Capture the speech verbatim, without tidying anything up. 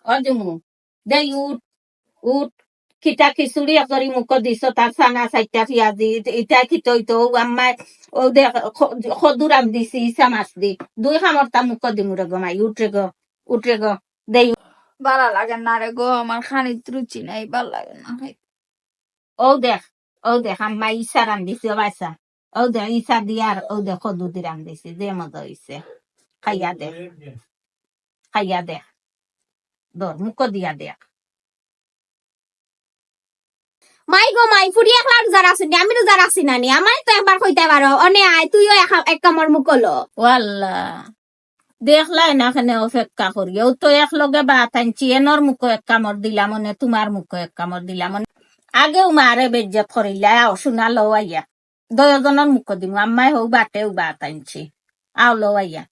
অ জুমু, দে উঠ, উঠ। কিতা খিচুড়ি একজরি মুখো দিছ, তার সানা চাইরটা পিয়াজি, ইটা কিতা অইতো? ও আম্মায়, ও দে, খ-, খদু রান্ধিছি, ইছা মাছ দি। দুই কামড় তা মুখো দিমু রে গো মাই, উঠ রে গো, উঠ রে গো। দে। বালা লাগে না রে গো, আমার খানিত রুচি নাই, বালা লাগে না খাইতে। ও দেখ, ও দেখ, আম্মায় ইছা রান্ধিছি, ও বাছা। ও দেখ, ইছা দি আর ও দেখ, খদু দি রান্ধিছি, যে মজা অইছে। খাইয়া দেখ, খাইয়া দেখ। ধর, মুখো দিয়া দেখ। মাই গো মাই, ফুড়ি একলা রোজা রাখছনি, আমি রোজা রাখছি না নি? আমারে তো একবার কইতায় পারো, অনে আয়, তুইও এক, এক কামড় মুখো ল। ও আল্লাহ, দেখলায় না কেনে অপেক্ষা করি, ও তো এক লগে ভাত আনছি, এনর মুখো এক কামড় দিলাম, অনে তুমার মুখো এক কামড় দিলাম, অনে আগেউ মারে বেইজ্জত করিলায়, আও শুনা লও আইয়া, দুইওজনর মুখো দিমু, আম্মায় হউ বাটেউ ভাত আনছি, আও লও আইয়া।